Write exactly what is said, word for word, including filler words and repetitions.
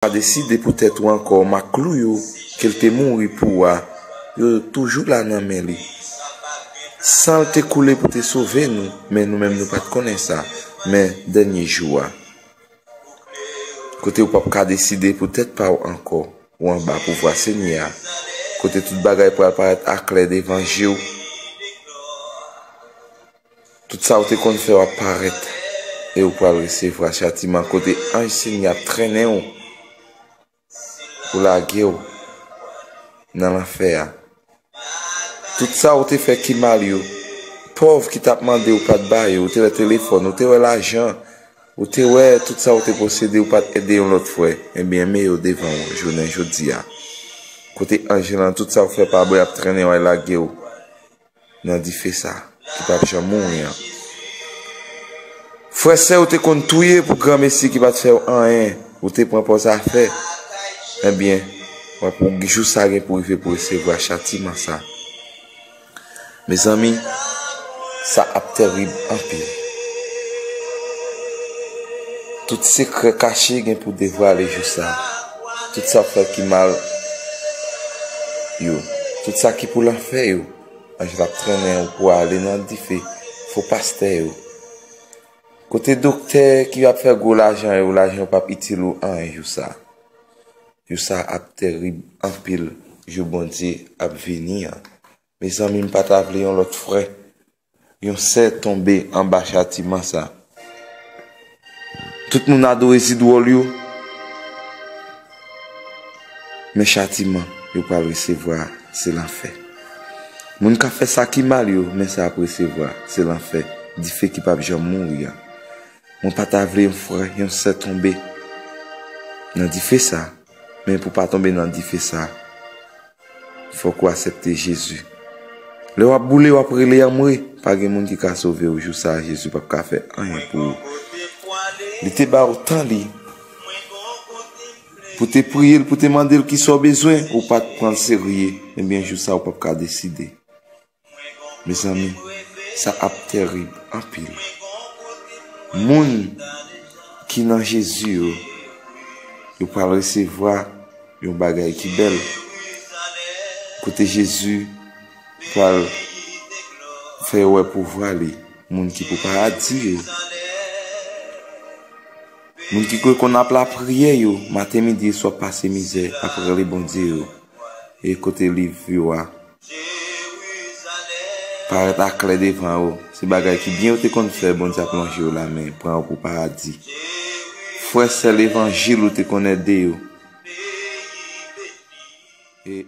pa deside pou tèt ou ankò, mak klou yo ke l te mouri pou a, yo toujou la nan men li. San l te koule pou te sove nou, men nou menm nou pa t konnen sa. Men dènye jou a, kote ou p ap ka deside pou tèt pa w ankò, ou anba pouvwa Senyè a, kote tout bagay pral parèt aklè devan je w. Tout sa ou te konn fè w ap parèt, e ou pral resevwa chatiman kote anj Senyè ap trennen w pou lage w nan lanfè a. Tout sa ou te fè ki mal yo, pòv ki t ap mande ou pa t ba yo, ou te wè telefòn, ou te wè lajan, ou te wè tout sa ou te posede, ou pa t ede yon lòt frè, ebyen, men yo devan w jounen jodi a. Kote anj lan, tout sa ou fè pa bon, y ap trennen w al lage w nan dife sa ki p ap janm mouri an. Frè, sè ou te konn touye pou granmesi ki pa t fè w anyen, ou te pran pòz afè, ebyen, w ap, jou sa gen pou rive pou resevwa chatiman sa. Mezanmi, sa ap tèrib anpil. Tout sekrè kache gen pou devwale jou sa. Tout sa w fè ki mal yo, tout sa ki pou lanfè yo, anj la ap trennen w pou ale nan dife, fo pastè yo. Kote doktè ki ap fè gwo lajan yo, lajan yo p ap itil ou anyen jou sa. Jou sa ap tèrib anpil, jou Bondye ap vini an. Mezanmi, m pa ta vle yon lòt frè, yon sè tonbe anba chatiman sa. Tout moun adore zidwòl yo, men chatiman yo pral resevwa a, se lanfè. Moun k ap fè sa ki mal yo, men sa y ap resevwa, se lanfè, dife ki p ap janm mouri a. Mwen pa ta vle yon frè, yon sè tonbe nan dife sa, men pou w pa tonbe nan dife sa, fòk ou aksepte Jezi. Lè w ap boule, w ap rele anmwe, pa gen moun ki ka sove w jou sa a, Jezi p ap ka fè anyen pou ou. Li te ba w tan li pou te priye l, pou te mande l kisa w bezwen, ou pa t pran l serye, ebyen, jou sa a, ou p ap ka deside. Mezanmi, sa ap tèrib anpil. Moun ki nan Jezi yo, yo pral resevwa yon bagay ki bèl. Kote Jezi pral fè yo wè pouvwa li, moun ki pou paradi yo. Moun ki kwè konn ap lapriyè yo, maten, midi e swa, ap pase mizè, ap rele Bondye yo. E kote liv yo a parèt aklè devan yo, se bagay ki byen yo te konn fè, Bondye ap lonje yo lamen, pran yo pou paradi. Frè, sè levanjil ou te konn ede yo. E